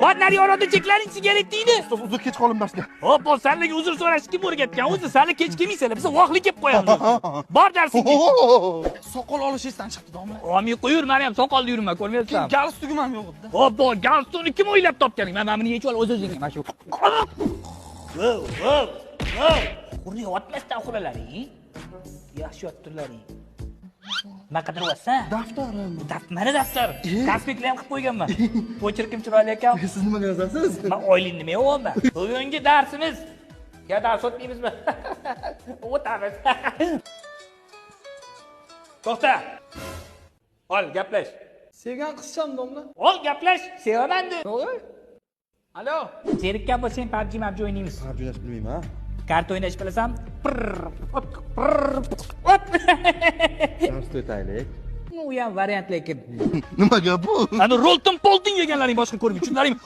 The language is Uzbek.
Bor, naryoqda cheklaring, sigarettingni. Ustoz, uzr, kech qoldim darsga. Hop, sanlarga uzr so'rashni kim o'rgatgan? O'zi sanlar kech kelmaysanlar, biz vaqtli kelib qo'yamiz. Bor, darsingga. Soqol olish esdan chiqdi, domla. Olmay qo'yur, mani ham soqolli yurma, ko'rmayapsan. Galstukим ham yo'q edi. Hop, galstukni kim o'ylab topgan? Mana buni yechib ol o'z-o'zingga mana shu. Vov, vov, vov. Uxlay yotmasdan uxlalaring. Yaxshi yotdilaring. Nima qidiryapsan? Daftarim. Mana daftar. Konspektlar ham qilib qo'yganman. Почерк im chiroyli ekan. Siz nimaga yozasiz? Man oylikni nima yeyapman? Bugungi darsimiz. Ya dars o'tmaymizmi? O'tamiz. To'xta. Ol, gaplash. Sevgan qizcham, domla. Ol, gaplash. Sevaman de. Alo. Zerikkan bo'lsang, PUBG mabji o'ynaymiz. PUBG o'ynashni bilmayman. Karta o'ynash bilasan? Prr, op, prr, op. Darsda o'taylik. U ham variant lekin. Nima gap bu? Ani Rolton Polton yeganlaring boshqa ko'rmay. Tushunlaring.